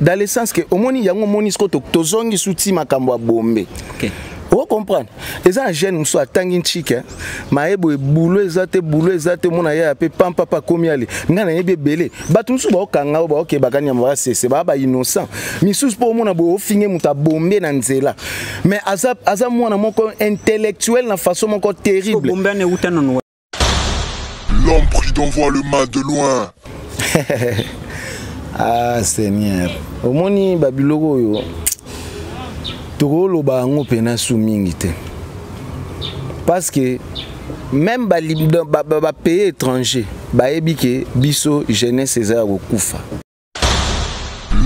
Dans le sens que omoni yango, omoni siko tozongi suti makambo ya bombe. Ocomprendre, eza na jeune mosusu atangi ntike, mayebo ebulo eza te, bulo eza te. Omona yaya mpe pampapa akomi ale. Ngai nayebi ebele bato mosusu baokanga oyo baokebaka nyama, basese baa bainnocent misusu, mpo omona boye ofinge moto abombe na nzela, mais aza mwana moko intellectuel na façon moko terrible. Bombe wana euta nano? L'homme prudent voit le mal de loin. Ah Seigneur, omoni babiloko oyo tokoloba yango mpena su mingi te, parce que même bapays ba étranger bayebi ke biso jeunesse eza ya kokufa.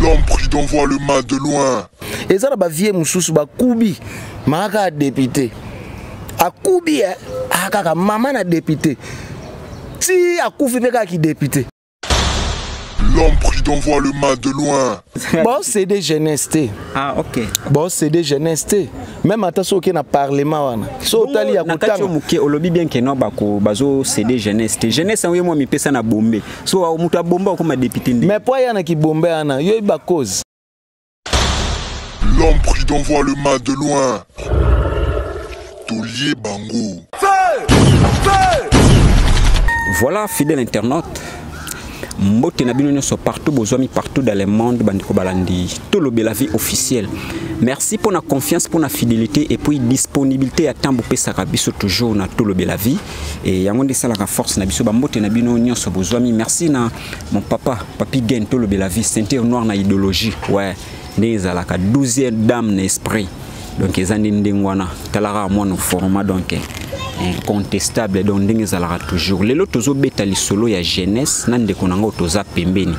L'homme prudent voit le mal de loin. Eza na bavieux mosusu bakubi maka ya député, akubi aya kaka mama na député ti akufi mpe kaka kidéputé. L'homme prudent voit le mal de loin. Baocéder jeunesse te. Ah, ok. Baocéder jeunesse te, même ata soki okei na parlement wana, so otali ya na kati kotanga. Moke olobi bien ke no bako bazocéder jeunesse te. Jeunesse yango ye mwa mipesa na bombe, so moto abomba okoma député nde? Mais po aya na kibombe wana, yo yeba cause. L'homme prudent voit le mal de loin. Taulier Bango. Voilà, fidèle internaute, mbote na bino nyonso partout bozwami, partout dans le monde. Bandeko balandi Tolobela Vie officielle, merci pour la confiance, pour la fidélité et puis disponibilité ya ntango bopesaka biso toujours na Tolobela Vie, et yango nde esalaka force na biso. Bambote na bino nyonso bozwami. Merci na mon papa, Papi Gen Tolobela Vie, ceinture noire na idéologie, ouais, ndenge ezalaka, 12e dame na esprit. Donc eza nde ndenge wana, talaka mwana format, donc incontestable. Donc ndenge ezalaka toujours, lelo tozobeta lisolo ya jeunesse na ndeko na ngai toza pembeni,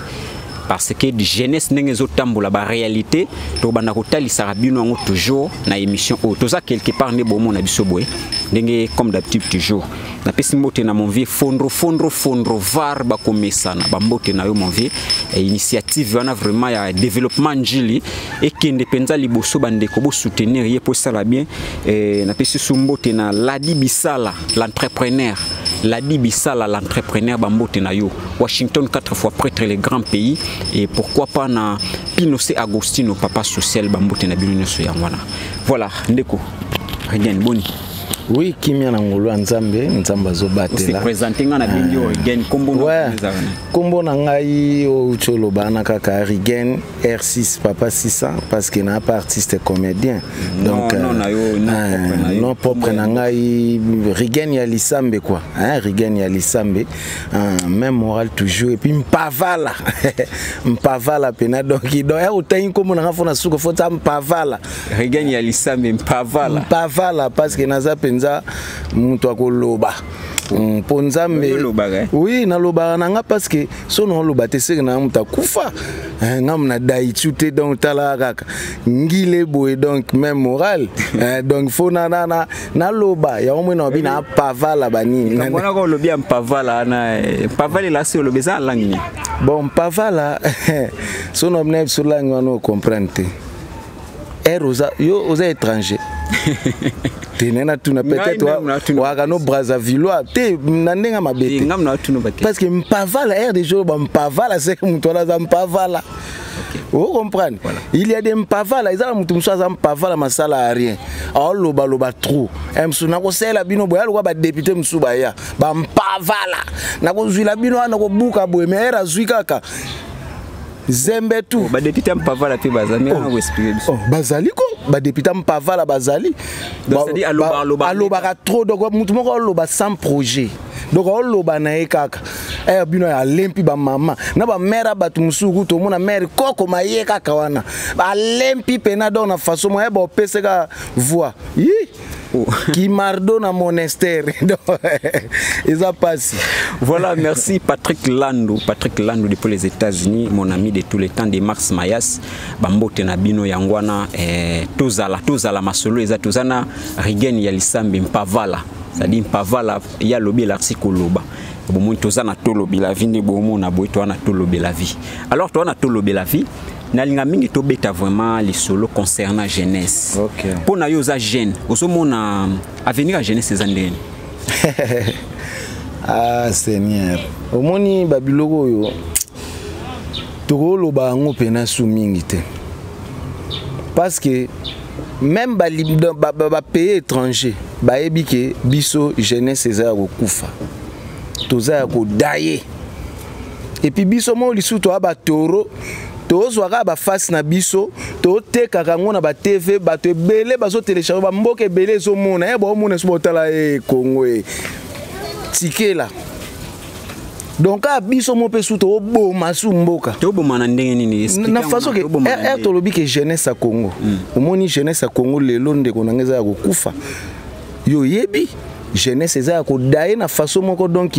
parce que jeunesse ndenge ezotambola, baréalité tobanda kotalisaka bino yango toujours na émission oyo. Toza quelque part nde bomona biso boye ndenge, comme d'habitude toujours napesi mbote na mon vieux Fondro, Fondro, Fondro var bakomesana. Bambote na yo, mon vieux. Initiative wana vraiment ya développement Njili ekende mpenza liboso. Bandeko, bosoutenir ye mpo esala bien. Napesi su mbote na Ladi Bisala l'entrepreneur, Ladi Bisala l'entrepreneur, bambote na yo. Washington quatre fois prêtre, le grand pays, et pourquoi pas na Pinocé Agostino, papa social. Bambote na bino nyonso. Yango wana, voilà. Ndeko Regan, boni? Oui, kimia na ngolu ya Nzambe. Nzambe azobatela. Présente nga na bengi oyo Regan, kombo? Ouais, kombo na ngai oyo uti oloba wana kaka, Regan R6 papa 600, parce que na pas artiste comédien. Donc non, na yo, non propre na ngai, Regan ya Lisambe quoi, hein, Regan ya Lisambe, même moral toujours, et puis Mpavala, Mpavala pena. Donc ya otangi kombo na nga, fo na suka fo ta Mpavala. Regan ya Lisambe Mpavala. Mpavala, parce que naza mpenza moto akoloba mpo Nzambe. Oui, nalobaka na nga, parce que so naoloba te, seke na moto akufa nga na daitu te. Donc tala kaka ngile boye, donc même moral, donc fo naloba yango moi na na Mpavala banini. Monaka olobi ya Mpavala wana, Mpavala elasi olobi eza langue nini? Bon, Mpavala, so na biso langue wana, ocomprendre te. Ere oza, yo oza étranger te, nde natuna peut-être waka no Brazzavillois te, na ndenge mabe te, parce que Mpavala, aire de jour bampavala, seke moto wana aza Mpavala, ocomprendre? Il y a des Mpavala. Eza na moto mosusu aza Mpavala, masala ya rien, aolobaloba trop. Mosusu nakosalela bino boye, alokwa badéputé mosusu baya bampavala, nakozwila bino wana, nakobuka boye, mais ere azwi kaka zembe tu. Oh, badéputé Mpavala mpe bazali? Oh. Oh, bazali ko, badéputé Mpavala bazali. Alobaka trop, donc motu moko aloba sans projet, donc aoloba na ye kaka bino alempi bamama na bamare ya bato mosusu. Kutu omona mare kokoma ye kaka wana, alempi pena. Donc na façon moye baopesaka voix yi. Oh. Kimardo na monastère, eza pasi. Voilà, merci Patrick Lando, Patrick Lando depuis les États-Unis, mon ami de tous les temps, de Max Mayas. Bambote na bino. Yangwana, tozala tozala masolo eza, tozana Rigen ya Lisambe Mpavala, c'est-à-dire Mpavala ya lobi l'article loba bomoni. Toza na Tolobela Vie nde bomona boye, toza na Tolobela Vie. Alors toza na Tolobela Vie, nalinga mingi tobeta vraiment lisolo concernant jeunesse. Mpo na yo, oza jeune, ozomona avenir ya jeunesse eza ndeni? Ah Seigneur, omoni babiloko oyo. Tokoloba yango mpena su mingi te, parce que même bapays étranger bayebi ke biso jeunesse eza ya kokufa, toza ya kodaye. Et puis biso mo lisusu toya batoro, tozwaka baface na biso, totekaka yango na baTV. Bato ebele bazotélécharger, bamboka ebele ezomona ye, baomona so botala ye Kongo e tikela. Donc kaka biso mo mpe su toboma su mboka. Toboma na ndenge nini? Na façon ke r tolobi ke jeunesse ya Congo, omoni jeunesse ya Congo lelo, ndeko na ngai, eza ya kokufa. Yo oyebi jeunesse eza ya kodaye na façon moko. Donc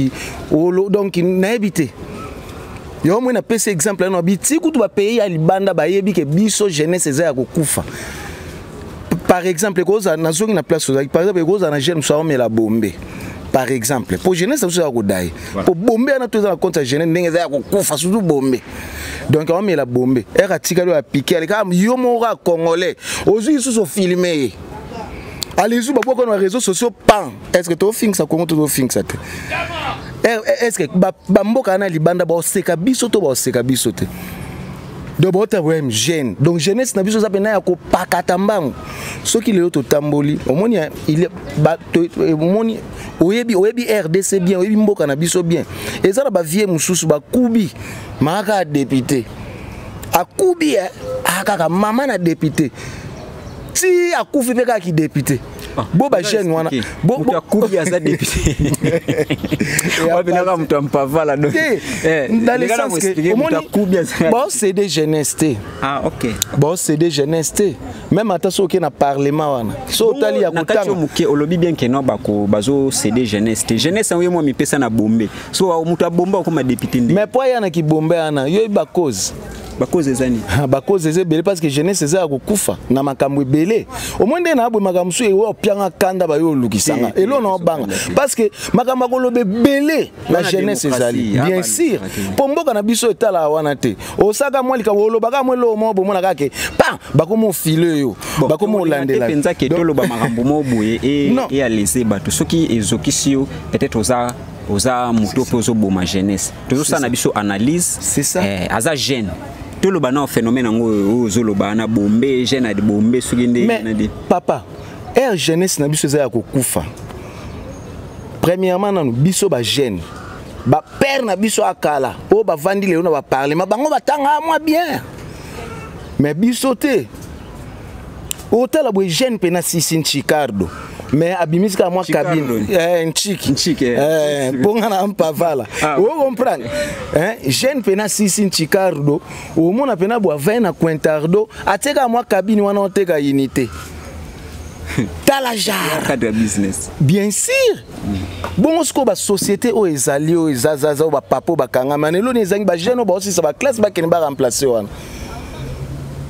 donc nayebi te, yo moi napesi exemple wana biti kutu bapays ya libanda bayebi ke biso jeunesse eza ya kokufa. Par exemple, ekozala, nazongi na place ozalaki, par exemple ekozala na jeune mosu aomela bombe, par exemple, po jeunesse na biso eza kodaye, po bombe wana to eza na compte ya jeunesse ndenge eza ya kokufa, surtout bombe. Donc aomela bombe, ere atikali oyo apike, aleka yo moko ya Congolais ozwi lisusu ofilmer ye, alizu babwaka na réseaux sociaux pan. Est ce que tofingisa Kongo to tofingisa te? Est ce que bamboka wana libanda baoseka biso to baoseka biso te? Donc baota boyeme jeune, donc jeunesse na biso eza mpena ya kopakata mbangu. Soki lelo totamboli, omoni omoni, oyebi RDC bien, oyebi mboka na biso bien, eza na bavieux mosusu bakubi maka ya député, akubi kaka mama na député ti akufi mpe kaka kidéputé. Bo bajeune wana. Moto akubi aza député, wabinaka moto ya mpavala. Dans le sens que omoni baocéder jeunesse te. Ah, ok. Baocéder jeunesse te, même ata soki oke na parlement wana, so otali ya kotanga moke, olobi bien ke no bako bazocéder jeunesse te. Jeunesse yango ye mwa mipesa na bombe, so moto abomba okoma député nde. Mais po aya na kibombe wana, yo yebi bacause. Bacause eza nini? Bacause eza ebele, parce que jeunesse eza ya kokufa na makambo ebele. Omoi nde na boye makambo mosusu eyo opianga kanda, bayo olukisanga elo na obanga, parce que makambo ya koloba ebele na jeunesse ezali, bien sûr, mpo mboka na biso etalaka wana te. Osaka mwa likambo, olobaka mwa eloko moko, bomona kaka ke pa bakoma ofile yo, bakoma olandela. Mpenza ke toloba makambo mo boye ealese bato, soki ezokisi yo, peut-être oza moto mpe ozoboma jeunesse. Tozosala na biso analyse. C'est ça. Aza jeune, toloba na phénomène yango oyo ozoloba na bombe, jeune ya bombe soki nde. Mais papa, aire jeunesse na biso eza ya kokufa. Premièrement nanu, biso bajeune, bapère na biso akala oyo bavandi lelo na baparlement, bango batanga mwa bien, mais biso te. Otala boye, jeune mpe na sisi Nchikardo, mais abimisi kaka mwa cabine Nchiki. Nchiki. Mpo nga na mpavala, ocomprendre, jeune mpe na sisi Nchikardo, omona mpena bo avai na Quintardo, atie kaka mwa cabine wana, oteka unité, tala genre. Cadre ya business. Bien sûr. Bongo sikoyo basociété oyo ezali, oyo ezazaza, oyo bapapa oyo bakangama na eloni ezangi, bajeune oyo baosisa baclasse, bakende baremplacer wana,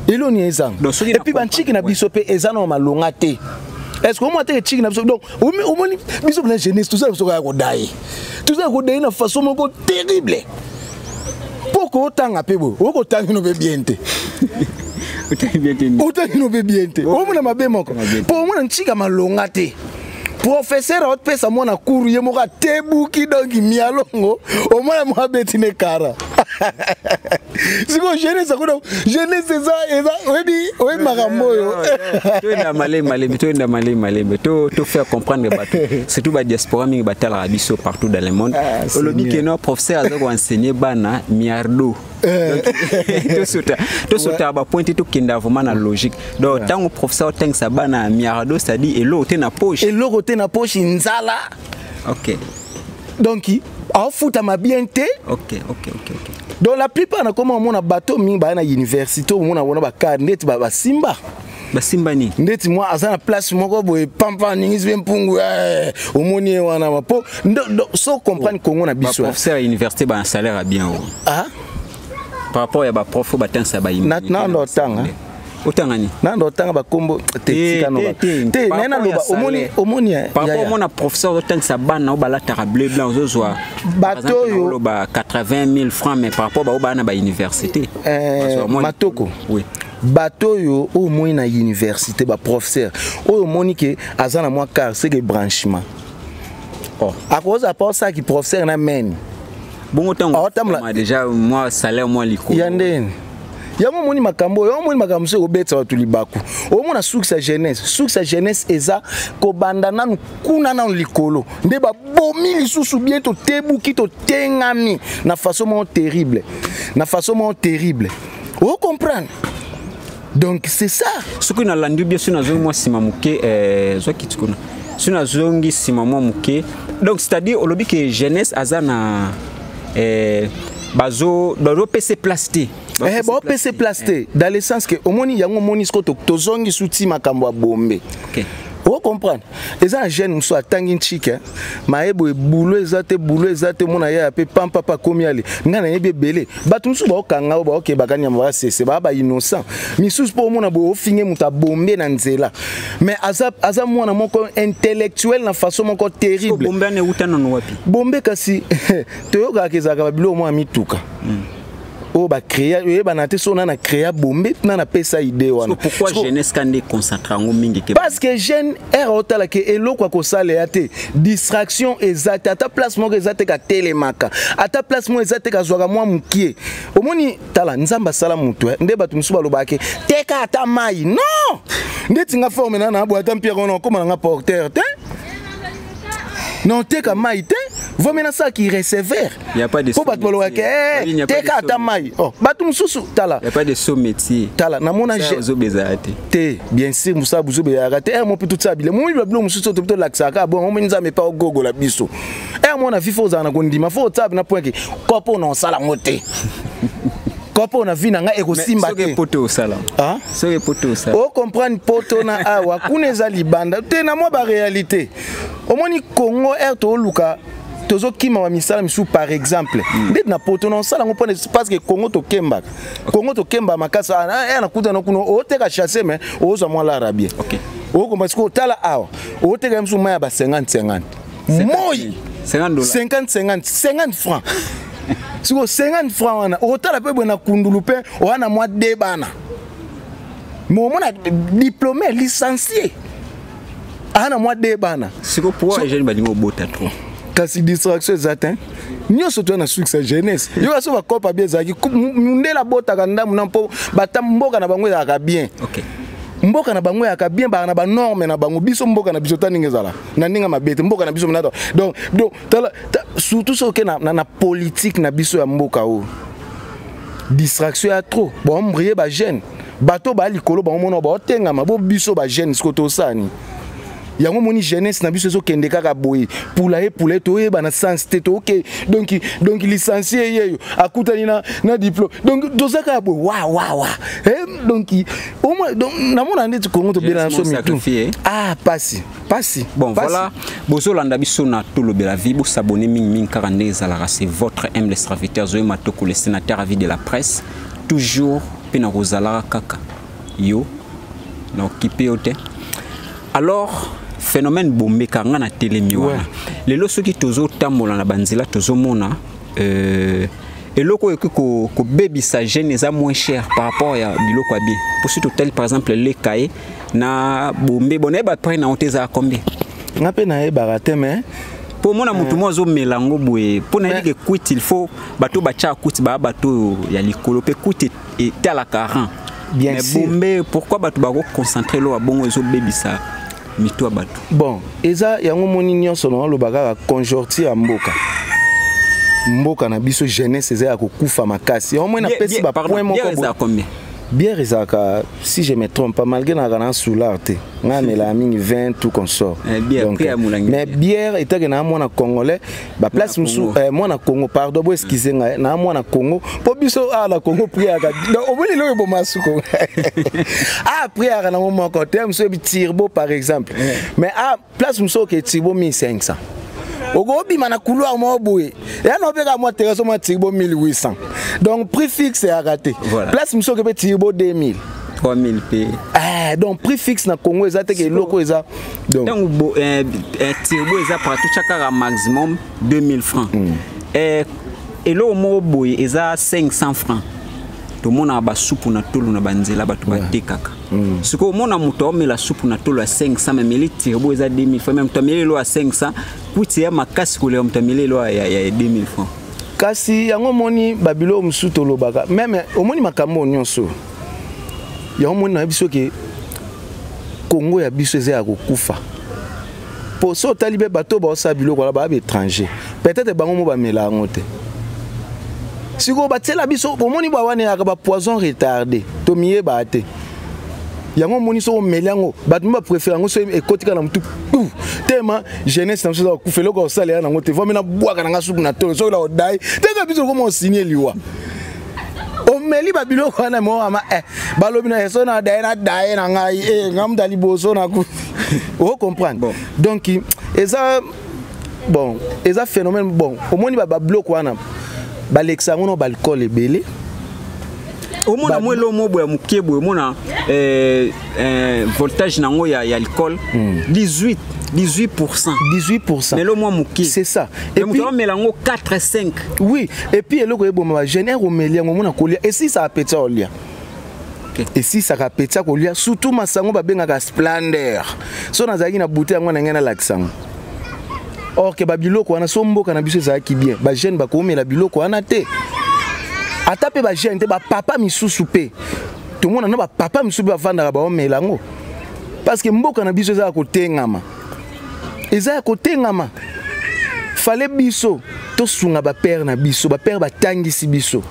eloni ezanga. Et puis banchiki na biso mpe eza na malonga te. Est ce que omona teke chiki na biso? Donc omoni biso mpena jeunesse tozala biso kaka kodaye, tozala kodaye na façon moko terrible, mpo kootanga mpe boye, okotanga no mpe bien te, otangi no mpe bien te, omona mabe moko, mpo omona ntika malonga te. Professeur aopesa mwana cours, ye moko atebuki, donc mialongo omona moko abeti ne kara. Sikoyo jeunesse akona jeunesse eza oyebi makambo oyo. Toyenda malembe malembe, toyenda malembe malembe, to faire comprendre bato, surtout badiaspora mingi batalaka biso partout dans le monde. Olobi ke no professeur aza koenseigner bana miardo, tosota bapoint te, tokenda vraiment na logique. Donc ntango professeur otangisa bana miardo, c'est-à-dire eloko te na poche. Eloko te na poche, nzala. Donc aofutama bien te. Donc la plupart na koma omona bato mingi baya na université, omona bona bakare ndeti basimba. Basimba nini? Ndeti mwa aza na place moko boye, pampa aningisi mpe mpungu, omoni ye wana po so comprendre Congo na biso. Baprofesseur ya université bana salaire ya bien o. Ah? Par rapport ya baprof oyo batangisa. Nando otanga. Otanga nini? Nando otanga bakombo te, tika no te, naye naloba, omoni, omoni. Par rapport omona professeur ozotangisa bana oyo balataka bleu blanc, ozozwa bato oyo oloba 80 000 francs, mais par rapport bao baa na bauniversité. Matoko. Oui. Bato oyo omoni na université, baprofesseur oyo omoni ke aza na mwa car, c'est que branchement. Oh. Akozala mpa osalaki professeur na mene. Bongo ntango déjà mwa salaire mwa likolo ya ndeni yango omoni makambo oyo, omoni makambo mosusu ekobetisa bato libaku. Omona succès ya jeunesse, succès ya jeunesse eza kobanda nanu kuna, nanu likolo nde babomi lisusu bien, totebuki, totengami na façon moko terrible, na façon moko terrible. Ocomprendre? Donc c'est ça. Soki nalandi bien, soki nazongi mwa nsima moke, zwaki ti kuna, soki nazongi nsima mwa moke, donc c'est-à-dire olobi ke jeunesse aza na bazopesa place te. Baopesa place te dans le sens ke omoni yango, omoni siko tozongi suti makambo ya bombe. Ocomprendre? Eza na jeune mosusu atangi ntike, mayebo ebulo eza te, bulo eza te. Omona yaya mpe pampapa akomi ale. Ngai nayebi ebele bato mosusu baokanga oyo baokebaka nyama, basese baa bainnocent misusu, mpo omona boye ofinge moto abombe na nzela, mais aza mwana moko intellectuel na façon moko terrible. Bombe wana euta nano wapi? Bombe kasi toyokaka ezalaka babiloko mwa ya mituka oyo bacréa, oyebana te so na créa bombe na napesa idée wana. Pourquoi jeunesse ka nde concentre yango mingi ke? Parce que jeune ere otalaka eloko ya kosala ya te, distraction eza te, ata place moko eza te katelemaka, ata place moko eza te kazwaka mwa mokie. Omoni, tala, Nzambe asala motu nde bato mosusu balobaka teka ata mai non ndeti nga forme na boye, ata mpiere wana okóma nanga porteur te, non, teka mai te, vomi nasalaki receveur mpo bato balobaka teka ata mai. Oh, bato mosusu, tala. Y a pas de sot métier. Tala, namona ozobezala te. Te, bien sûr, mosala bozobeyaka te. Ere mo mpe totia bile momi babilo mosusu to tolakisaka bon, omoni Nzambe epa ogogola biso. Ere mo na vi fo ozala na kondima, fo otia na point ke kopo na osala yango te, kopo na vi na ngai ekosimba te. Poto osala, soki poto osala. Ocomprendre? Poto na awa kuna eza libanda te na mwa baréalité. Omoni Congo, ere tooluka, tozokima bamisala misusu, par exemple ndeti na poto na osala yango mpona parce que Congo tokembaka, Congo tokemba makasi. Ere nakutana kuna, oteka chasse, mais ozwa mwa lara bien. Okomba sikoyo, otala awa, oteka ye mosusu mai ya ba 50 50 moi. 50. 50 50 50 francs. Sikoyo 50 francs wana, okotala mpe boye na kundulu mpe oya na mwa de bana, mais omona diplômé, licencié, aa na mwa de bana. Sikoyo pourquoi jeune balingi obota trop? Kasi distraction eza te, nyonso toya na succès jeunesse. Yoka, so bakopa bien ezalaki mundele abotaka ndambu na mpo bata mboka na bango ezalaka bien. Mboka na bango eyaka bien, baka na banorme na bango. Biso mboka na biso ta ndenge ezala na ndenge mabe te, mboka na biso mena. Donc tala, surtout soki na politique na biso ya mboka oyo, distraction ya trop, baombrie bajeune, bato baya likolo, bango mona baotengama bo biso bajeune. Siko tosani yango, moni jeunesse na biso ezokende kaka boye, pula ye pula ye, toyeba na sens te. Toke donc licencié yeyo akutani na diplôme, donc toza kaka boye wa wa wa. Donc au moins, donc namona ndeti Kongo tobela na so mitu. Ah, pasi pasi. Bon, voilà, bozolanda biso na Tolobela Vie, bosabone mingimingi kaka ndenge ezalaka. C'est votre humble serviteur Zoé Matoko, le sénateur à vie de la presse, toujours mpe na kozalaka kaka yo na okipe yo te. Alors phénomène bombeka, nga na telemi wana lelo, soki tozotambola na banzela, tozomona eloko oyo ekoki kobebisa jeune eza moins cher par rapport ya biloko ya bien. Po soki totali par exemple lekaye na bombe, bon, nayeba prix na yango te, ezala combien? Nga mpe nayebaka te, mais mpo omona motu moko azomela yango boye, mpo nayebi ke kwiti, il faut bato batiaka kwiti, baya bato oyo ya likolo, mpe kwiti etalaka rang. Bien. Mais bombe, pourquoi bato bakoconcentre eloko ya bongo ezobebisa mito ya bato? Bon, eza yango moni nyonso na oloba kaka conjoncture ya mboka, mboka na biso jeunesse eza ya kokufa makasi. Yango moi napesi bapoint moko. Combien? Bière ezalaka, si je me trompe pas, malgré nalaka na soulard te, ngai amelaka mingi 20 tout consort. Donc, mais bière etake na mwana congolais, baplace mosusu, mwana Congo, pardon, bo excuse ngai, na mwana Congo, mpo biso awa na Congo prix yaka omoni eloko eboma suko. Ah, prix yaka nango moko te. Mosusu ebi Turbo par exemple, mais ah, place mosusu oke Turbo 1500, okobima na couloir moko boye ya na opeka mwa terrasse mwa Turbo 1800. Donc prix fixe eyaka te. Place mosusu oke mpe Turbo 2000. 3000 mpe. Eh, donc prix fixe na Congo eza te ke eloko eza. Donc ntango Turbo eza partout, tia kaka maximum 2000 francs. Eloko moko boye eza 500 francs, tomonaka basupu na tolo na banzela, bato batekaka. Sikoyo omona moto aomela supu na tolo ya 500, mais ameli Turbo eza 2000 francs. Mais moto ameli elo ya 500, kuti ya makasi koleka moto ameli elo ya 2000 francs. Kasi yango omoni babiloko mosusu tolobaka meme, omoni makambo oyo nyonso yango omoni na biso ke Kongo ya biso eza ya kokufa. Po so otali mpe bato baosala biloko wana, baa baétranger, peut-être bango mo bamela yango te. Sikoyo batiela biso, omoni ba wana eyaka bapoison retardé, tomiyebaka te. Yango omoni, soki omeli yango, bato mo bapréféré yango. So ekotika na motu tema, jeunesse na biso eza kokufa. Eloko kosalela nango te, vomi nabwaka nanga supu na tolo, soki na odai teka biso okoma osigne liwa. Omeli babiloko wana moama, balobi na so na daye na daye na ngai, nga mutu ya liboso na ocomprendre. Bon. Donc eza bon, eza phénomène. Bon, omoni babiloko wana balekisa yango na baalcool ebele. Omona mwa eloko moko boye ya moke boye, omona voltage nango ya alcool 18 18. 18. Mais mwa moke. C'est ça. Et puis moto amela yango 4 5. Oui, et puis eloko eboma bajeune, ere omeli yango, omona kolia esisaka appétit ya kolia, esisaka appétit ya kolia, surtout masango babengaka Splendeur. So nazalaki na bute yango na ngai, nalakisa yango. Or ke babiloko wana, so mboka na biso ezalaki bien, bajeune bakomela biloko wana te. Ata mpe bajeune te, bapapa misusu mpe tomona na bapapa misusu mpe bavandaka, baomela yango, parce que mboka na biso eza ya kotengama, eza ya kotengama. Fale biso tosunga bapère na biso, bapère batangisi biso,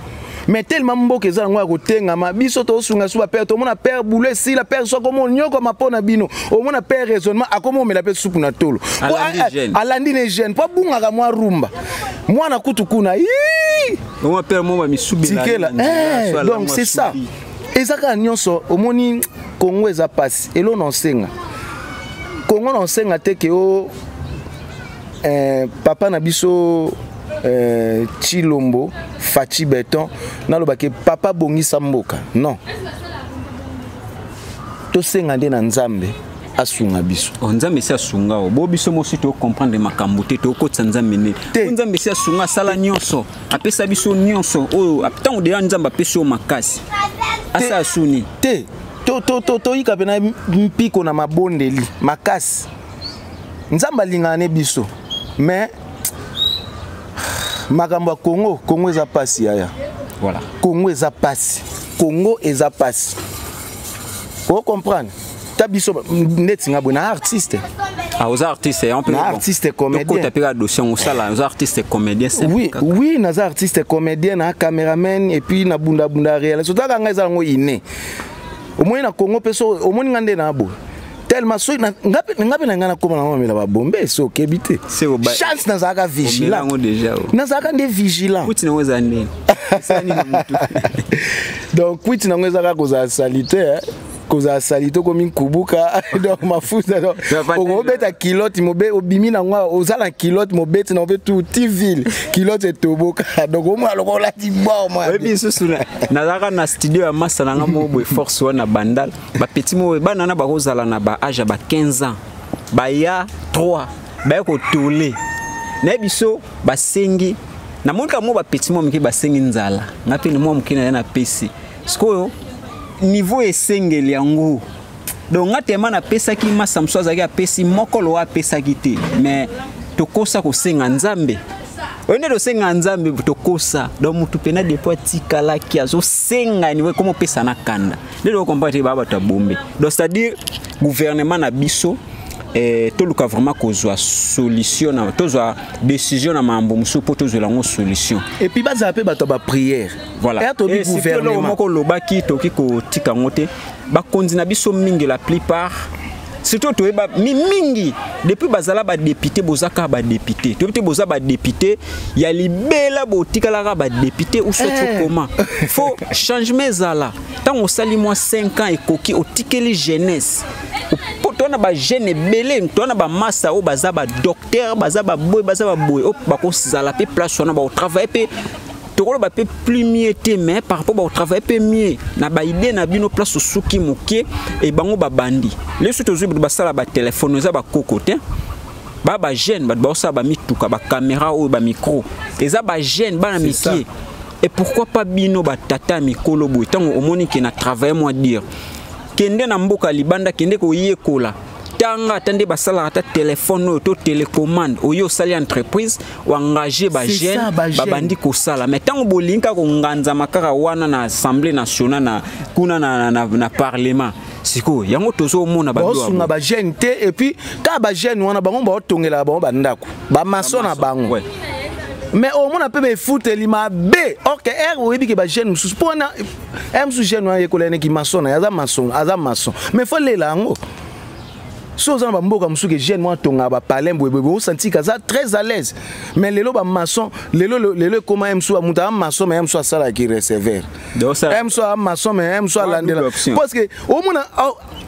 mais tellement mboka eza yango ya kotengama, biso tosunga su bapère. Tomona père boulot esila, père so akoma onyokoma mpo na bino. Omona père raisonnement, akoma omela mpe supu na tolo. Alandi jeune. Alandi ne jeune mpo abungaka mwa rumba, mwana kutu kuna. Ii! Omona père mo bamisubela. Tikela. Donc c'est ça, eza kaka nyonso. Omoni, Kongo eza pasi. Elo na osenga Kongo, na osenga te ke o papa na biso Tshilombo Fatshi Béton, nalobaki papa bongisa mboka. Non, tosenga nde na Nzambe asunga biso. Oh, Nzambe esi asunga. O bo biso mosi tocomprendre makambo te, tokotisa Nzambe nde. Te. Po Nzambe esi asunga, asala nyonso, apesa biso nyonso oyo. Ntango deya Nzambe apesi oyo makasi, asala suni. Te, toyika mpena mpiko na mabondeli makasi. Nzambe alingaka ne biso, mais makambo ya Kongo, Kongo eza pasi, yaya. Voilà. Kongo eza pasi, Kongo eza pasi, ocomprendre ta biso neti nga boye na artiste. Ah, oza artiste en Na artiste comédien. Tokota mpe kaka dossier yango osala, oza artiste comédien simple Oui. Kaka. Oui, naza artiste comédien, na caméraman, et puis na bundabunda réel. Sotaka ngai eza yango ine. Omoni, na Congo mpe so omoni nga nde na boye tellement soki nga mpe na ngai nakóma na mamela babombe, so okebi te. Chance nazalaka Omela vigilant. yango déjà o. Nazalaka nde vigilant. Kuti nango eza ndeni? Esala nini na mutu? Donc kwiti nango eza kaka kozala saleté, eh. Kozala saleté, okomi nkubuka, donc mafuta, donc okobeta kilote mobe, obimi nango, oza na kilote mobeti na mpe tu ville, kilote etoboka, donc omona lokola olati bor mwa. Oyebi lisusu, nazalaka na studio ya masa na nga moko boye, force wana na Bandal, bapeti moko boye, bana wana bakozala na baage ya ba 15 ans, baya 3, baya kotole. Nayebi so basengi, namoni kaka mwa bapeti mwa mike basengi nzala, nga mpe mwa moke naye napesi. Sikoyo niveau esengeli yango, donc nga tema napesaki masa mosusu azalaki apesi moko, lowa apesaki te. Mais tokosa kosenga Nzambe oyo nde tosenga Nzambe, tokosa. Donc motu mpena depuis atikalaki azosenga niveau ekoma opesa na kanda nde tokokomprendre te, baa bato ya bombe. Donc c'est à dire gouvernement na biso, toluka vraiment kozwa solution na tozwa décision na makambo mosusu mpo tozwela yango solution. Et puis bazala mpe bato ya baprière. Voilà. Eya tobi Et surtout eloko gouvernement moko olobaki, tokoki kotika yango te. Bakonzi na biso mingi, la plupart surtout, toyeba mingi depuis bazala badéputé, boza kaka badéputé. Toyebi te, boza badéputé ya libela, botikalaka badéputé ou soit okoma. Faut changement ezala. Ntango osali mwa 5 ans ekoki, otikeli jeunesse. Po toza na bajeune ebele, toza na bamasa oyo baza badocteur, baza baboye, baza baboye, oyo bakozala mpe place wana, bakotravaille mpe, tokoloba mpe plus mieux te, mais par rapport bakotravaille mpe mieux na baidée na bino. Place osuki moke e bango babandi leso. Tozwi bato basala batelefone, eza bakoko te, baa bajeune. Bato baosala bamituka, bacaméra oyo, bamicro, eza bajeune, bana mike. Et pourquoi pas bino batata ya mikolo boye? Ntango omoni ke na travaille mwa dire, kende na mboka libanda, kende koyekola. Tanga ata nde basalaka ata telefone oyo to télécommande oyo osali entreprise oengage bajeune babandi kosala. Mais ntango bolingi kaka konganzama kaka wana na Assemblée nationale, na kuna na parlement, sikoyo yango tozomona. Baosunga bajeune te. Et puis kaka bajeune wana, bango baotongelaka bango bandako, bamaçon na bango. Mais omona mpe befuteli mabe. Or que ere oyebi ke bajeune mosusu, mpo wana ere mosusu jeune wana yekola yaneki maçon na ye, aza maçon, aza maçon, mais faut lela yango. So oza na bamboka mosusu ke jeune moko atongaka bapalin boyeboye, osanti aza très à l'aise. Mais lelo bamaçon, lelo ekóma ye mosusu, moto aza maçon, mais ye mosusu asalaki receveur, ye mosusu aza maçon, mais ye mosusu alandela, parce que omona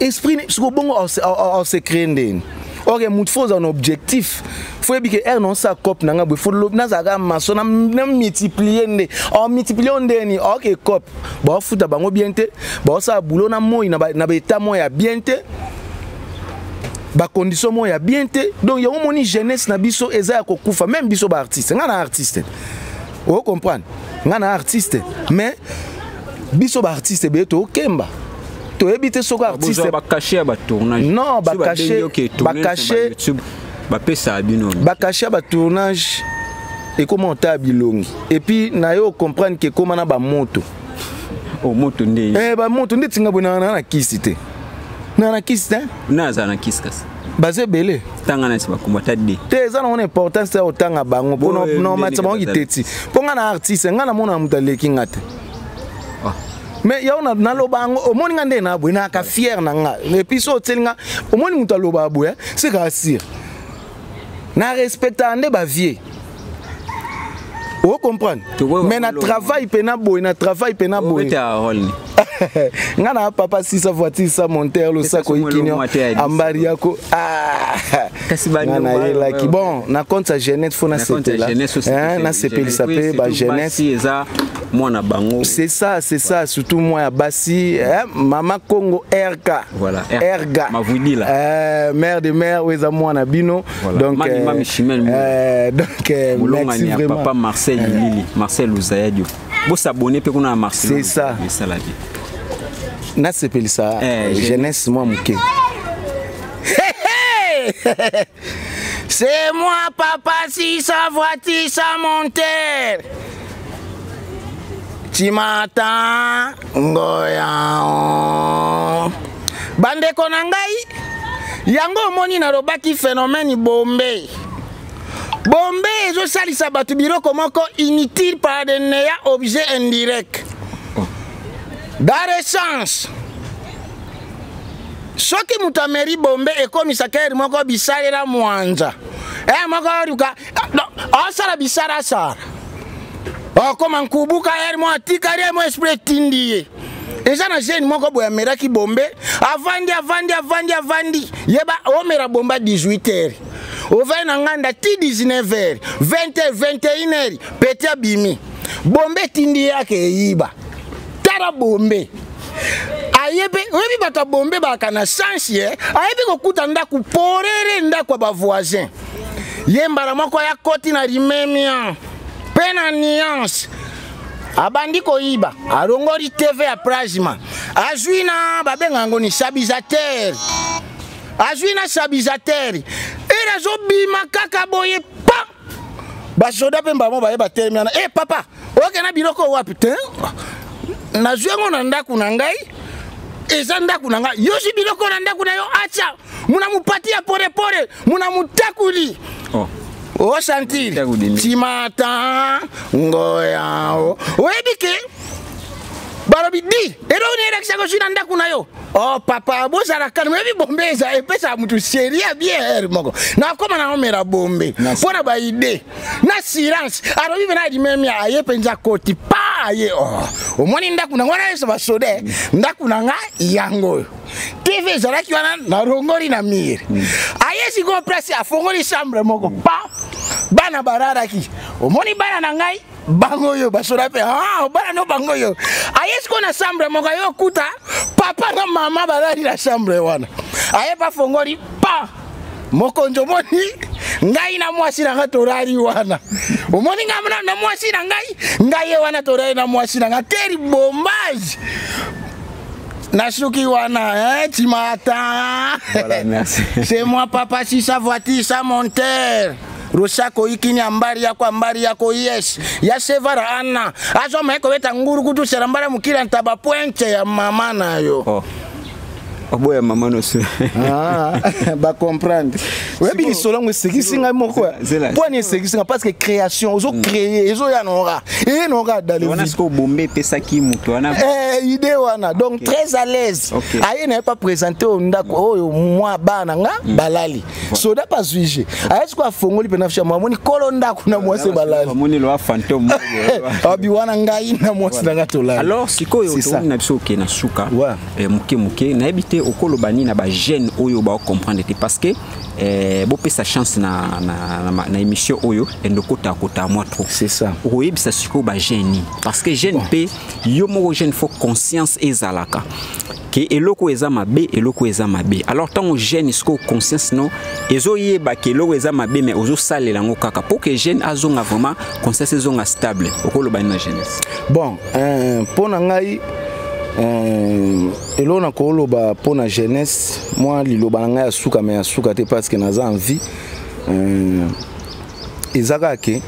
esprit siko bongo ose créer ndeni. Or motu faut ozala na objectif, faut yebi ke ere naosala cope na nga boye, faut nazalaka maçon na multiplier nde omultiplier o ndeni. Oke cope baofuta bango bien te, baosala boulot na moi na baétat moko ya bien te, bacondition moko ya bien te. Donc yango moni jeunesse na biso eza ya kokufa. Même biso baartiste, nga na artiste, ocomprendre, nga na artiste, mais biso baartiste ebele tookemba, toyebi te soki artiste. Bacachet ya batournage? Non, bacachet bapesaka bino? Bacachet ya batournage ekóma otala bilongi, et puis na yo comprendre ke ekóma na bamoto. Oh, moto nde? Eh, bamoto nde tinga boye na kisi te, na kisi te. Na azala na kisi kasi? Baza ebele. Tanga nasi bakombo ata de. Te, eza nango na importance te ya kotanga bango, mpo nomatisa bango kiteti, mpo nga na artiste, nga namona moto aleki nga te. Mais yango naloba yango, omoni nga nde na boye, nayaka fier na nga. Et puis so otieli nga, omoni moto alobaka boye, c'est kaka sire na respectaka nde bavie, ocomprendre. Mais na travail mpe na boye, na travail mpe na boye, nga na papa sisa voiture sa monter losako ikinio ambari yako nga nayelaki. Bon, na compte ya jeunesse, faut nasepela, nasepelisa mpe bajeunesse. Eza mwana bango. C'est ça, c'est ça, surtout moi ya basi, eh, mama Congo RK. Voilà. Erga. Mavudila. Mère de mère oyo eza mwana bino. Voilà. Donc Mami, Mami Chimel. Donc merci vraiment. Papa Marcel Lili, Marcel Uzayadio, bosabonner mpe kuna na Marcel. C'est ça. Esala bien. Nasepelisa eh, jeunesse mwa moke. C'est moi, papa, si sa voiture, sa monter. Tu m'attends, ngoya. Bandeko na ngai, yango omoni nalobaki phénomène bombe. Bombe ezosalisa bato biloko moko inutile par de néant, objet indirect. Dans le sens, soki moto ameri bombe, ekomisaka ere moko bisalela mwanza, ere moko oluka asala bisalasala, okoma nkubuka, ere moko atikali ye mo esprit etindi ye. Eza na jeune moko boye amelaki bombe, avandi, avandi, avandi, avandi, yeba omela bombe 18 heures, ovai na nganda ti 19 heures, 20 heures, 21 heures, peti abimi, bombe etindi ye ake eyiba. Tala bombe ayebi, oyebi bato ya bombe baka na chance ye ayebi kokuta ndako porere, ndako ya bavoisin. Ye mbala moko aya koti na limemia mpe na nuance, abandi koyiba, alongoli TV ya plasma, azwi na babenga yango ni stabilisateur, azwi na stabilisateur, ere azobima kaka boye pa basoda mpe mbamo baye batelemi wana. E papa, okenda biloko wapi? Te, nazwi yango na ndako na ngai, eza ndako na ngai. Yozwi biloko na ndako na yo, atya muna mupati ya porepore, muna mutakuli. Oh. Osentir timata ngoya, oyebi ke balobi di eloko nini elakisaka ozwi na ndako na yo. Oh papa, bozala calme. Oyebi bombe eza epesaka mutu série ya bien. Ere moko nakóma na omela bombe mpo na baide na silence. Alobi mpe na alimemi, aye mpenza koti pa aye. Oh, omoni ndako na ngo wana yeso basode, ndako na nga yango oyo, TV ezalaki wana, narongoli na mire. Aye sikoyo place, afongoli chambre moko pa bana bararaki. Omoni bana na ngai bango oyo, basoda mpe, ah, bana no bango oyo. Aye sikoyo na chambre moko, aye okuta papa na mama balali na chambre wana. Aye bafongoli pa mokonzi, omoni ngai na mwasi na ngai torali wana, omoni ngai na mwasi na ngai, ngai ye wana torali na mwasi na ngai. Keri bombage. Nasuki wana, hein, tu m'attends. Voilà, merci. C'est moi, papa, si sa voiture, sa monteur. Rusako ikini ambari yako ambari yako yes ya sevara ana azoma eko beta nguru kutu serambara mukila ntaba pointe ya mama na yo. Oh. Oboya mama no se. Ah, ba comprendre. Oyebi lisolo yango esekisi ngai moko. Mpo nini esekisi ngai? Parce que création, ozo créer, ezo ya nora. Et nora dans le Wana vide. siko bombe epesaki moto wana. Eh, idée wana. Donc très à l'aise. Ok. Aye n'a pas présenté au ndako oyo moi bana nga balali. Soda pas juge. Aye siko afongoli pena fisha mwamoni kolo ndako na mwasi balali. Bamoni loa fantôme. Abi wana ngai na mwasi na nga tolali. Alors sikoyo C'est ça. tokomi na biso okende na suka Ouais. moke moke nayebi te okoloba nini na bajeune oyo baocomprendre te parce que bopesa chance na émission oyo endokota kota mwa trop. C'est ça. Okoyebisa sikoyo bajeune nini parce que jeune mpe yo moko jeune faut conscience ezalaka ke eloko eza mabe, eloko eza mabe. Alors ntango jeune sikoyo conscience no ezoyeba ke eloko eza mabe mais ozosalela yango kaka pour que jeune azonga vraiment conscience ezonga stable, okoloba nini na jeunesse? Bon, mpo na ngai, eloko na koloba mpo na jeunesse, mwa liloba na ngai ya suka, me ya suka te parce que naza en vie, eza kaka ke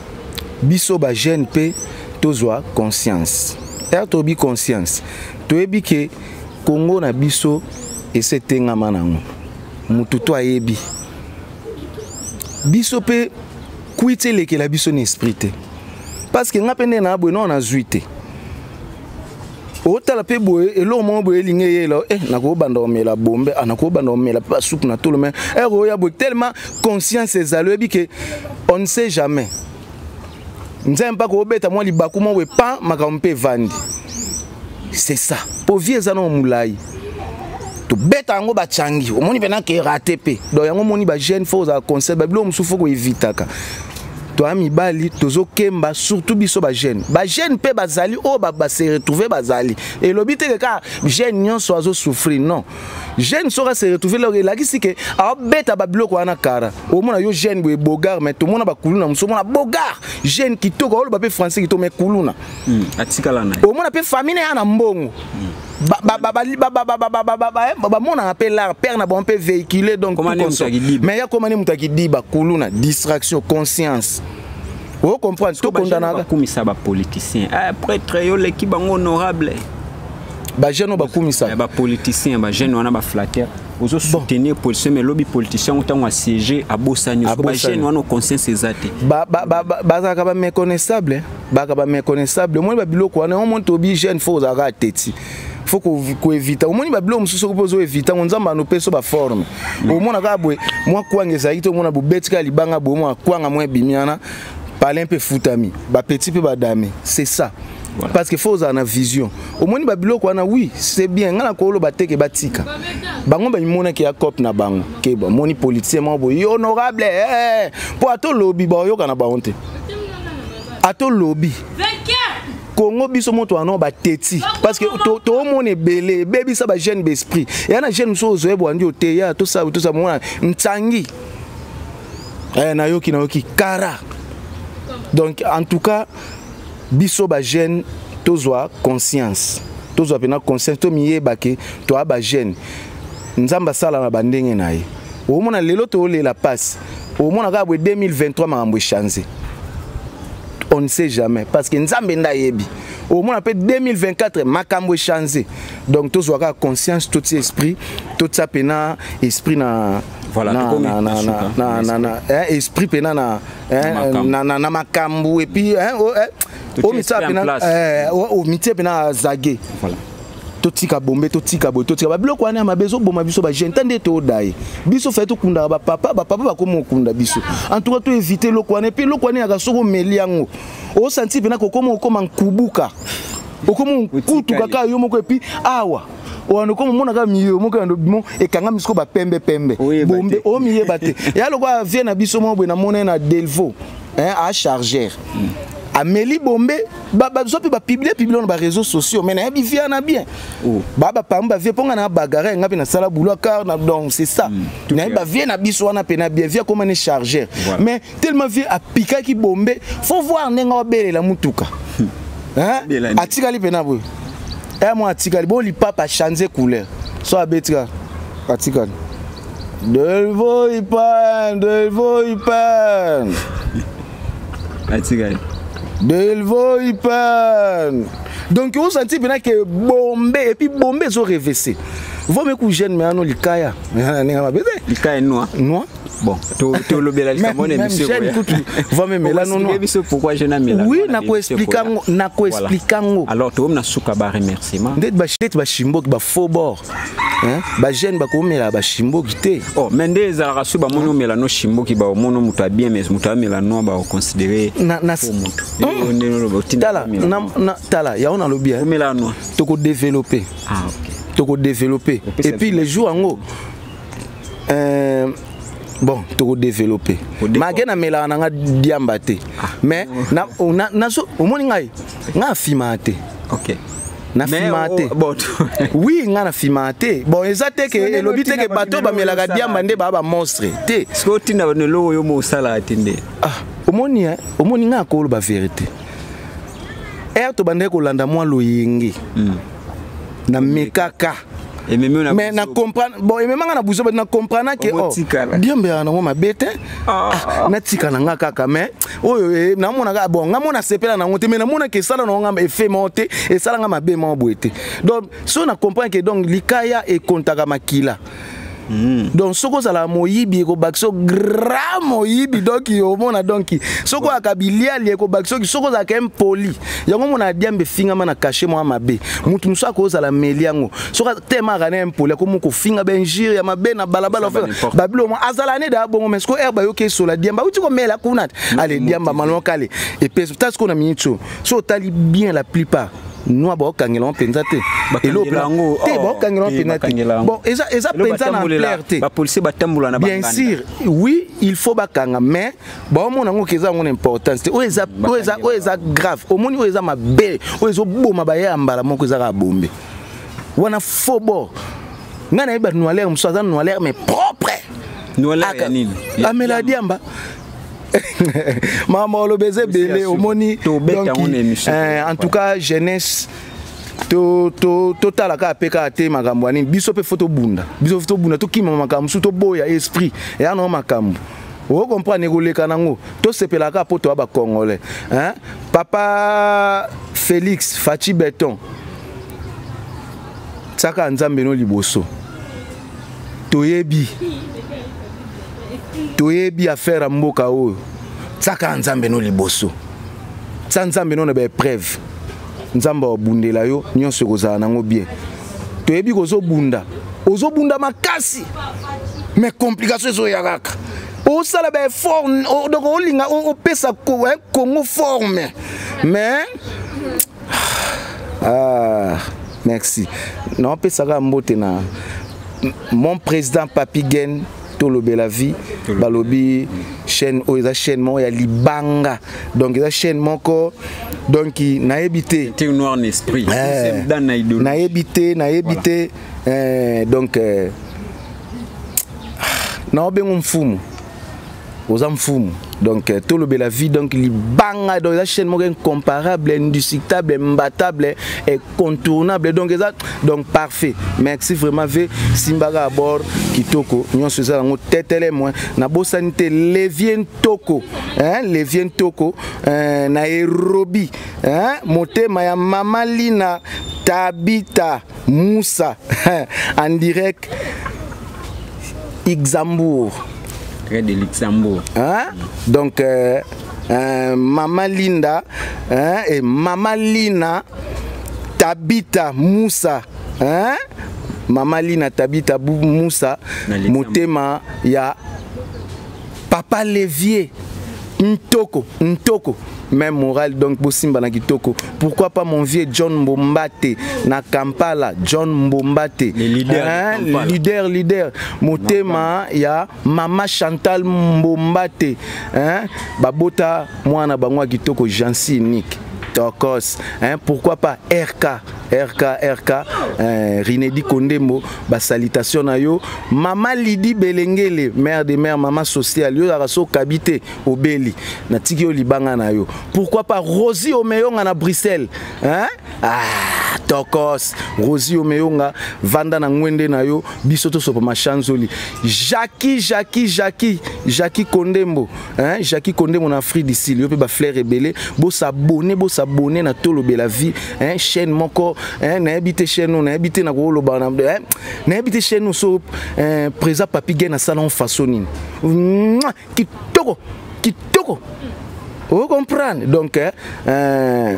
biso bajeune mpe tozwa conscience. Ere toyebi conscience, toyebi ke Kongo na biso ese etengama nango, mutu to ayebi biso mpe kwiti elekela biso na esprit te, parce que nga mpe nde na boye nao nazwi te. Otala mpe boye eloko moko boye elingi eyela, nakobanda komela bombe, nakobanda komela mpe basupu na tolo, mais ere oya boye tellement conscience ezali, oyebi ke on ne sait jamais, nzambe mpaka obeta mwa libaku moko boye pan makambo mpe evandi. C'est ça, po vie eza na molai, tobeta yango bachangi, omoni mpena ke rate mpe. Donc yango omoni bajeune faut ozala conseil, babiloko mosusu faut koevitaka. Toya mibali tozokemba, surtout biso bajeune. Bajeune mpe bazali oyo base retrouve bazali, elobi te kaka jeune nyonso azosouffrir, non. Jeune soki ase retrouve lelo elakisi ke aobeta babiloko wana kara. Omona yo jeune boye bogar, mais tomona bakuluna mosusu, omona bogar jeune kitoko, aoloba mpe français kitoko, mais kuluna. Atikala na ye. Omona mpe famille na ye na mbongo, bamonaka mpe lar père na bango mpe véhicule, donc Koma tout ne consort. moto akidiba. Mais ya koma ne moto akidiba, kuluna, distraction, conscience, ocomprendre, tokondanaka. Bakumisa bapoliticien, ah, prêtre yo leki bango honorable. Bajeune oyo bakumisaka Bapoliticien, bajeune wana baflatter, ozosoutenir politicien, mais lobi politicien ngo ntango asiége abosani. Abosani. Bajeune wana conscience eza te. Bazalaka baméconnaissable, bazalaka baméconnaissable. Omoni babiloko wana, omoni tobi jeune faut ozalaka ateti, faut koevita. Omoni babiloko mosusu, soki mpo ozoevita ngo, Nzambe anope so baforme. Omona kaka boye mwa kwanga ezalaki te, omona bobeti kaka libanga boye, omona kwanga mwa ebimi wana, palin mpe futami, bapeti mpe badame. C'est ça. Voilà. Parce que faut ozala na vision. Omoni babiloko wana, oui, c'est bien. Ngai na koloba te ke batika bango, bamimonaki ya cope na bango ke bamoni politicien moko boye honorable, mpo ata olobi baoyoka na bango te. Ata olobi Kongo biso moto wana bateti, parce que toomona ebele ebebisa bajeune baesprit. Eya na jeune mosusu ozoyeba wandi oteya, tosala tosala, mona ntsangi, nayoki nayoki kara. Donc en tout cas biso bajeune tozwa conscience, tozwa mpena conscience, tomiyeba ke toya bajeune. Nzambe asala na bandenge na ye. Omona lelo toolela pasi, omona kaka boye 2023 makambo echange, on ne sait jamais, parce que Nzambe nde ayebi. Omona mpe 2024 makambo echange. Donc tozwa kaka conscience, totia esprit, totia mpena esprit na Voilà, tokomi na, na suka. na, esprit mpena na, makambo. na makambo et puis oh, Totia omitia esprit en mpena place. Omitie mpena azage. Voilà. Totika bombe, totika boye, totika babiloko wana ya mabe ezoboma biso bajeune. Ta nde toda ye biso fai tokundaka bapapa, bapapa bakoma okunda biso. En tout cas toevite eloko wana. Et puis eloko wana yaka soki omeli yango, osanti mpena kokoma, okoma nkubuka, okoma nkutu kaka yo moko. Et puis awa wana okoma omona kaka miyo moko ya mo ekangami sikoyo bapembe pembe. Oyeba bombe te. Omiyeba te. Ya lokola vie na biso moko boye, namona ye na Delvo, hein, a chargeur ameli bombe, bazwa mpe bapublie publie na baréseaux sociaux, mais nayebi vie wana bien. Oh. Bapambi bavie mpo nga na bagare nga mpe nasala boulot car na, donc c'est ça, nayebi bavie na biso wana mpe na bien vie akoma ne chargeur. Voilà. Mais tellement vie apikaki bombe, faut voir ndenge aobelela mutuka. Hein? Bela nde. Atikali mpe na boye. Aya mwa atikali bo lipapa change couleur so abeti kaka atikali Delvo Ipan, Delvo Ipan. Atikali. Delvo Ipan. Donc osanti mpena ke bombe et puis bombe ezo revese. Vaut mieux que jeune mais ano likaya. Ndenge mabe te. Likaya noir. Noir. Bon, tolobela likambo na émission. Jeune kutu va même là non non. Biso pourquoi jeune amela. Oui, nako expliquer ngo, nako expliquer ngo. Alors to na suka ba remerciement. Ndet ba shit ba shimboki ba faux bord. Hein? Ba jeune ba komela ba shimboki te. Oh, mais nde ezalaka su ba mono mela no shimboki ba mono mutu a bien mais mutu amela no ba considérer na na mutu. Tala na tala ya on alobi hein. Omela no. Toko développer. Ah OK. Toko développer. Et puis les jours yango bon toko développer malgré namelaka na nga diamba te mais nazo omoni ngai ngai afimaka te. Ok. Nafimaka te. Oui, ngai nafimaka te. Bon, eza te ke elobi te ke bato bamelaka diamba nde baa bamonstre te. Soki otinda eloko oyo mo osalaka te nde. Ah, omoni omoni ngai akoloba vérité. Ere tobandaki kolanda mwa loyenge na mekaka. Mais na comprendre bon ememanga na buzo na comprendre ke oh diambe ya nango mabe te natika na nga kaka mais oyo namonaka bon nga mona sepela nango te mais namonaka esala nango nga effet moko te esala nga mabe moko boye te. Donc so na comprendre ke donc likaya ekontaka makila. Donc soki ozalaka moyibi ekobakisa yo grand moyibi donc omona donc soki oyaka biliali ekobakisa yo soki ozalaka impoli yango omona diambe efingama na cachet mwa mabe mutu mosusu akozala meli yango soki tema akana impoli akomi kofinga bainjure ya mabe na balabala babilo mwa azala ne da bongo mais soki herbe ayoki esola diamba auti komela kuna te ale diamba maloka ale epesi ta sikoyo na minute oyo so otali bien la plupart noa baokangela mpenza te te baokangela mpenza te bon eza mpenza na ampleur te bapolisier batambola na bien sûr oui il faut bakanga mais baomona yango eza yango na importance te oyo eza grave omoni oyo eza mabe oyo ezoboma baye ya mbala moko eza kaka bombe wana faux bord ngai nayebi bato noilere mosusu aza noilere mais propre noilere ya nini amela diamba mama oloba eza ebele omoni en tout cas jeunesse totala kaka mpe kaka te makambo ya nini biso mpe fo tobunda biso fo tobunda tokima makambo mosusu toboya esprit eya nango makambo okomprendre ekoleka nango tosepelaka kaka mpo toya bacongolais. Papa Félix Faci Beton tiaka nzambe no liboso toyebi toyebi affaire ya mboka oyo tiaka nzambe no liboso tia nzambe no na baépreuve nzambe abundela yo nyonso ekozala nango bien toyebi kozobunda ozobunda makasi mais complication ezoya kaka osala baeffort donc olinga opesa Congo forme mais ah, merci naopesaka mbote na mon président Papi Gen tolobela vie balobi chaîne oyo eza chaîne moko ya libanga donc eza chaîne moko donc nayebi te noir en esprit nayebi te nayebi te donc naobengo mfumu oza mfumu donc tolobela vie donc libanga donc eza chaîne moko incomparable indiscutable imbattable incontournable donc eza donc parfait merci vraiment ve simbaka à bord kitoko nyonso eza yango tetele moi nabosani te levier ntoko hein levier ntoko na Nairobi hein motema ya mama Lina Tabita Moussa en direct Luxembourg. Très de Luxembourg. Hein? Donc, Maman Linda hein, et Maman Lina Tabita Moussa. Hein? Maman Lina Tabita Moussa. Motema ya Papa Levier Ntoko. Ntoko. Même moral donc bosimba na kitoko pourquoi pas mon vieux John Mbombate na Kampala John Mbombate le leader hein, leader leader motema ya mama Chantal Mbombate hein babota mwana bango kitoko Jancy Nick Tokos hein pourquoi pas RK RK RK Rinedi Kondembo ba salutation na yo mama Lydie Belengele mère de mère mama sociale yo raso kabité obeli na tiki yo libanga na yo pourquoi pas Rosie Omeyonga na Bruxelles hein ah Tokos Rosie Omeyonga vanda na ngwende na yo biso tosopa mashanzoli. Jackie Jackie Jackie Jackie Kondembo hein Jackie Kondembo na Afrique du Sud yo pe ba fleur ebele bo s'abonner bo s'abonner na Tolobela vie hein chaîne moko hein na habité chaîne na habité na ko loba na hein na habité chaîne so hein, présent papi gen na salon façon nini kitoko kitoko o comprendre donc hein, euh,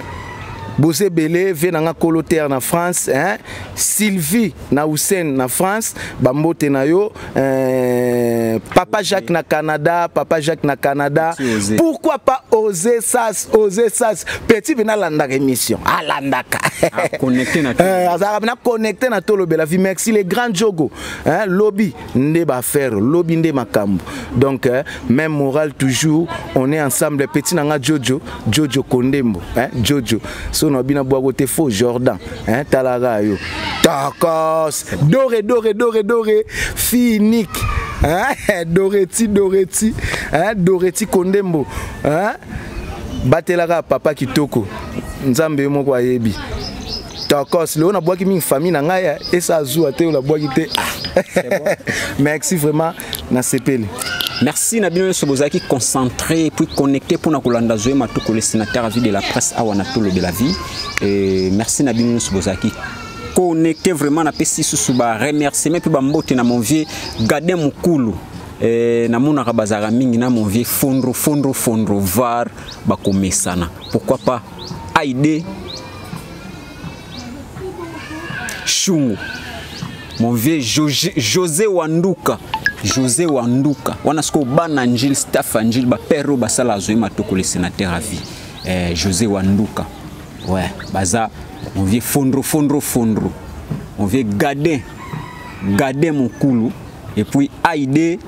boza ebele vie na nga kolo terre na france hein? Sylvie na Hussein na France bambote na yo euh, papa Jacques na Canada papa Jacques na Canada pourquoi pas oser sas oser sas petit bena landaka émission alandaka ah, connecté na euh, azalaka bena connecté na tolobela vie merci les grands jogo hein, lobby nde ba faire lobby nde makambo donc euh, même moral toujours on est ensemble petit nanga Jojo Jojo Kondembo hein, Jojo so na bina bwako te faux Jordan hein, talaka yo tokos dore dore dore dore finique hein, Doreti Doreti hein, Doreti Kondembo hein, batelaka papa kitoko nzambe yo moko ayebi tokos leo nabwaki mingi famille na ngai esa azua te oyo nabwaki te ah. merci vraiment nasepeli. Merci na bino nyonso bozalaki concentré puis connecté mpona kolanda Zoé Matoko le sénateur à vie de la presse awa na Tolobela vie. Et merci na bino nyonso bozalaki connecté vraiment napesi susu ba remerciement mpe bambote na mon vieux Gadin Mukulu. Eh, namonaka bazalaka mingi na mon vieux Fondro Fondro Fondro var bakomesana pourquoi pas Aide Shungu mon vieux José, José Wanduka José Wanduka wana sikoyo bana Njil staff ya Njil bapere oyo basala Zoé Matoko le sénateur à vie eh, José Wanduka ouais baza mon vieux Fondro Fondro Fondro mon vieux Gadin Gadin Mokulu et puis Aide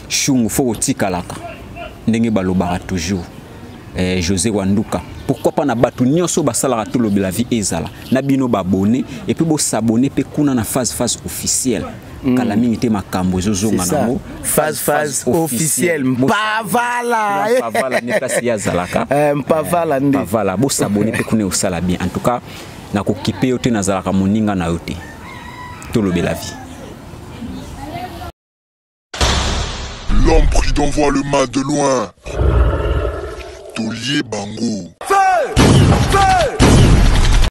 Shungu fo kotikalaka ndenge balobaka toujours eh, José Wanduka pourquoi pas na bato nyonso basalaka tolobela vie ezala na bino babone et puis bosabone mpe kuna na phase phase officielle kala mingi te makambo ezozonga nango phase phase officielle mpavala mpavala nde place ye azalaka eh, mpavala nde mpavala bosabone mpe kuna osala bien en tout cas nakokipe yo te nazalaka moninga na yo te tolobela vie. L'homme prudent voit le mal de loin. Taulier Bango. Feu! Feu!